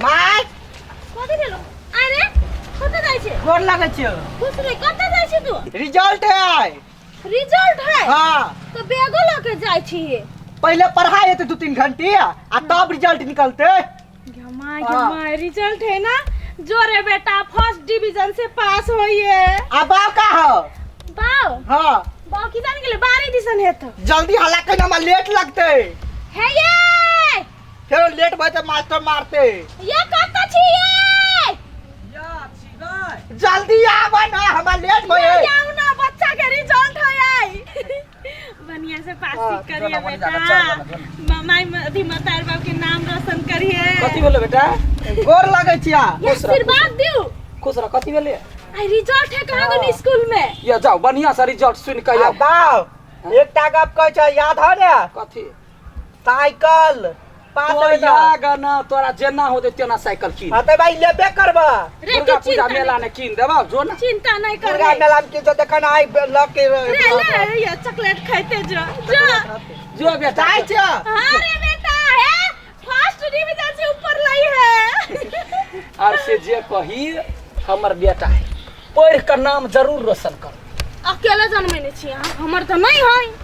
माय कथी भेलो अरे कतऽ जाइ छै गोर लागै छियौ खुश रही कतऽ जाइ छै तू रिजल्ट है रिजल्ट है हाँ तो बैगो लऽ के जाइ छी पहले पढ़ाई हेतै 2-3 घंटे आ तब रिजल्ट निकलते माय हाँ। माय रिजल्ट है ना जोरे बेटा फर्स्ट डिवीजन से पास होइए आ बाप का हो बाव हाँ बाव की जान गेले बारी दिसन हेत जल्दी हला के हमरा लेट लगते हे ये फेर लेट भऽ जेतै मास्टर मारते ये कतऽ छी ये जल्दी आब ना हमरा लेट भऽ ये जाऊ ना बच्चा के रिजल्ट है आई बढ़िया से पास हाँ, करिए जो ना, बेटा चल, जो माई अथी मतार बाप के नाम रोशन करिए कथी भेलो बेटा गोर लगै छिया ये आशीर्वाद दियो खुश रह कथी भेलै आई रिजल्ट है कहाँ गन स्कूल में या जाओ बढ़िया से रिजल्ट सुन के आ आउ बाप एकटा गप कहै छै याद हो ने कथी साइकिल पास तो हेबै तऽ या गना तोरा जेना होते तेना साइकिल कीन हाँ तऽ भाई लेबे करबा रे दुर्गा तू पूजा चिंता मेला नहीं ने कीन देबा जो ना चिंता नहीं कर दुर्गा रे मेला में किछो देखन आइ लऽ के रे ले ये चॉकलेट खाते जो जो जो बेटा जाइ छियै हाँ रे बेटा है फर्स्ट डिवीजन से ऊपर लाई है आर से जे कही हमर बेटा है पढ़ के नाम जरूर रोशन कर अकेले जन्मेने छी अहाँ हमर तऽ नहीं है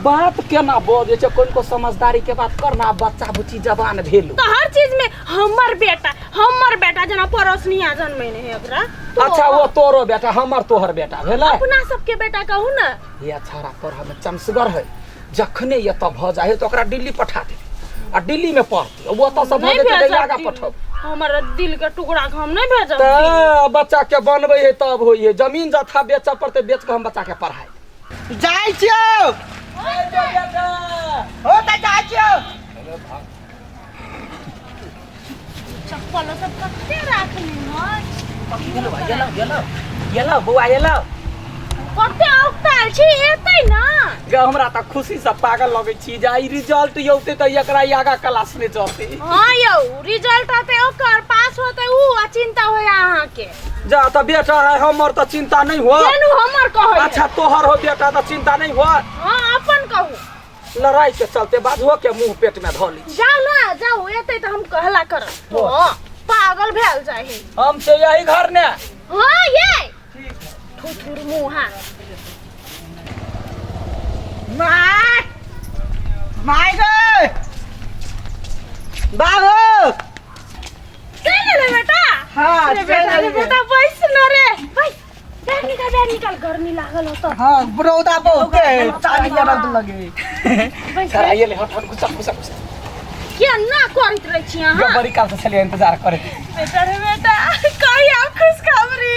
बात केना बजै छै कोन को समझदारी के बात करना बच्चा बुच्ची जवान भेल तो हर चीज में हमर बेटा हमर बेटा जना पड़ोसनिया जन्मेने है ओकरा तो अच्छा वो तोरो बेटा हमर तोहर बेटा भेलै अपना सबके बेटा कहू ना ये अछाड़ा पढ़ में चमसगर है जखने एतऽ भऽ जाइ है तऽ ओकरा दिल्ली पठा दे आ दिल्ली में पढ़तै ओ ओतऽ से भऽ नहीं जेतै तऽ भेजब आगाँ दिल्ली। पठब हमर दिल के टुकड़ा के हम नहीं भेजब तऽ बच्चा के बनबै है तब होइ है जमीन जथा बेचऽ पड़तै बेच कऽ हम बच्चा के पढ़ाइ जाइ छियौ हो तऽ जाइ छियौ चप्पल सब कते राखने है गेलौ गेलौ गेलौ गेलौ बौआ गेलौ कते औकताल छी एतै ना गे हमरा तऽ खुशी से पागल लगै छी जे ई रिजल्ट औतै तऽ एकरा ई आगा क्लास में जतै हाँ यौ रिजल्ट आते ओकर पास होते ऊ आ चिंता होय अहाँ के जा तऽ बेटा है हमर तऽ चिंता नहीं हो केनु हमर कहै अच्छा तोहर हो बेटा तऽ चिंता नहीं हो हाँ अपन कहू लड़ाई के चलते बाधो के मुंह पेट में धऽ ली जाउ ना जाउ एतै तऽ हम कहला करब तो पागल भेल जाइ है हम से यही घर ने हाँ ये थुथुर मुहा my my गे बाबू चल रे बेटा हाँ, रे बेटा चल रे रे। बेटा बैस न रे बैस बैग निकाल बैग निकाल गर्मी लागल हो तो हाँ रौदा बहुत है चाली जरत लगे बैस कराइए ले हट हट घुसा घुसा घुसा के ना करैत रहै छी अहाँ बड़ी काल से छलियै इंतजार करे बेटा रे बेटा कही आब खुशखबरी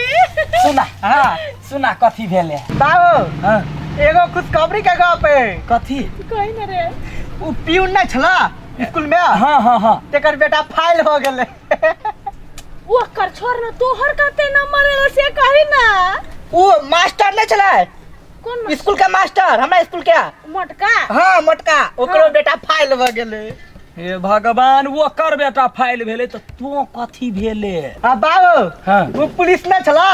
सुना हाँ सुना कथी भेलै बाबू हाँ एगो खुशखबरी के गप है कथी कही न रे उ प्यून नहीं छला स्कूल में हाँ हाँ हाँ तेकर बेटा फाइल हो गेलै ओकर छोड़ न तोहर कते नंबर एलो से कही ना उ मास्टर नहीं छला कोन स्कूल के मास्टर हमरा स्कूल के मोटका हाँ मोटका ओकरो बेटा फाइल भ गेलै हे भगवान ओकर बेटा फाइल भेलै तऽ तों कथी भेलै आ बाबू हाँ। वो पुलिस नहीं छला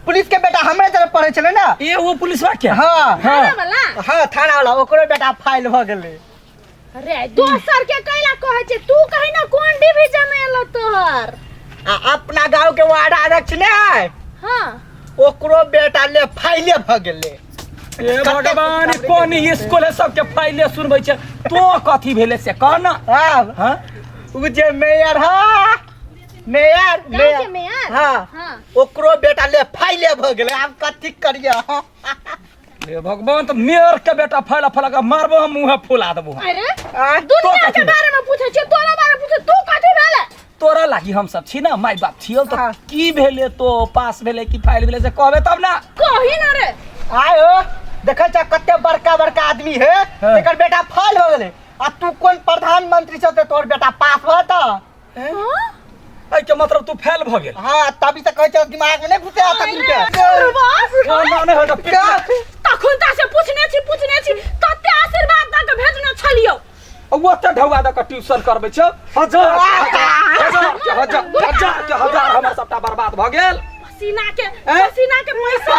पुलिस के बेटा हमरे तरफ पढ़े छलै ना ए वो पुलिसवा के हाँ हाँ थाना वाला हाँ थाना वाला ओकरो बेटा फाइल भ गेलै अरे दोसर के कैला कहै छै तू कही ना कोन डिवीजन एलो तोहर आ अपना गांव के वार्ड अध्यक्ष ने है हाँ ओकरो बेटा ले फाइले भ गेलै हे भगवान ई कोन स्कूल है सबके फाइले सुनबै छै तो कथी भेलै से कह ना हाँ हाँ उ जे मेयर हाँ मेयर गाँव के मेयर हाँ हाँ ओकरो बेटा ले फाइले भ गेलै आब कथी करिए हाँ हे भगवान तऽ मेयर के बेटा फैला फैला के मारबो हम मुँह फुला देबो हम। अरे आँय? दुनिया कथी के बारे में पूछै छियै तोरा बारे में पूछै तू कथी भेलै तोरा लागी हम सब छी ना माय बाप छियौ तऽ हाँ। की भेलै तो पास भेलै कि फाइल भेलै से कहबे तब ना कही ना रे आयो देखै छ कते बड़का बड़का आदमी है हाँ। तेकर बेटा फाइल हो गेलै आ तू कोन प्रधानमंत्री छ ते तोर बेटा पास भ त हाँ? एहिके मतलब तू फेल भऽ गेल हाँ तभी से कहै छ दिमाग में नहीं घुसे आता अरे, के बस। ना नहि होय तऽ तखन ता से पूछने छी पूछने छी तते आशीर्वाद दऽ के भेजने छलियौ ओते ढौआ दऽ कऽ ट्यूशन करबै छौ हजार हजार के हजार हजार के हजार हमर सबटा बर्बाद भऽ गेल पसीना के पसीना के पैसा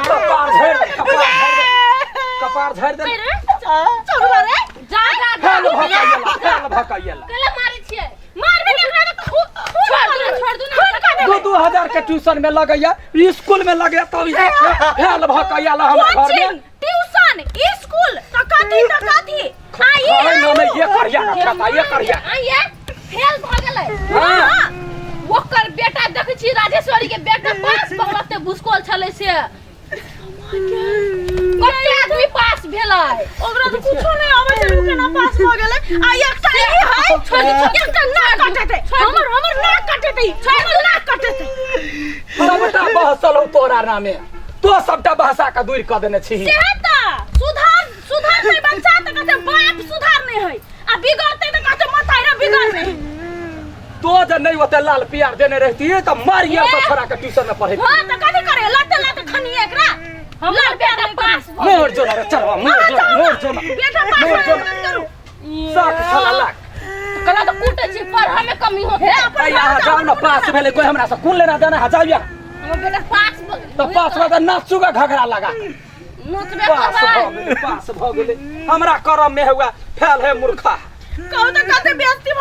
कपार झाड़ि दे कपार झाड़ि दे कपार झाड़ि दे अरे चल रे जा जा फेल भऽ गेल ट्यूशन में लगैया, स्कूल में लगैया, तब फेल भऽ के आयल हमरा घर में। कोचिंग, ट्यूशन, स्कूल, त कथी त कथी आ ई खाय न नहि, ये करिया न खाता, ये करिया। आ ये फेल भऽ गेलै। हाँ। हाँ। ओकर बेटा देखै छी, राजेश्वरी के बेटा पास भऽ गेलै, ओते भुसकोल छलै से कते आदमी पास भेलै। ओकरा तऽ कुछो नहि आबै छै, ओ केना पास भऽ गेलै? आ एकटा ई है, छोड़ दे, छोड़ दे। एकटा नाक कटेतै हमर, हमर नाक कटेतै, हमर नाक कटेतै। सबटा बहसल हौ तोरा नामे, तो सबटा बहसा के दूर कऽ देने छी। सेहे तऽ सुधार सुधारतै बच्चा तऽ कहतै बाप सुधार नहि है, आ बिगड़तै तऽ कहतै मताइरा बिगड़ नहीं। तो जे नहीं ओते लाल पियार देने रहती तऽ मारिया सब छोड़ा के ट्यूशन में पढ़े। हां, तऽ कथी करे, लाते लाते खनी एकरा। हमर बेटा पास भऽ मोर जो ना रे, चलवा मोर जो ना, मोर जो ना। बेटा पास मोर जो भऽ ना। गेल, करू। साख छला लाख। कला तऽ कूटै छी, पढ़ऽ में कमी होतै। अरे यहाँ जाओ ना, पास भेलै कोई हमरा से कोन लेना देना है, जाइए। हमर बेटा पास भऽ गेलै। तऽ पास भऽ तऽ नाचू का घघरा लगा के। नोचबे पास भऽ करबै। गेलै, पास भऽ गेलै, हमरा करम में हुआ फेल है मूर्खा। कहू तऽ कते बेइज्जती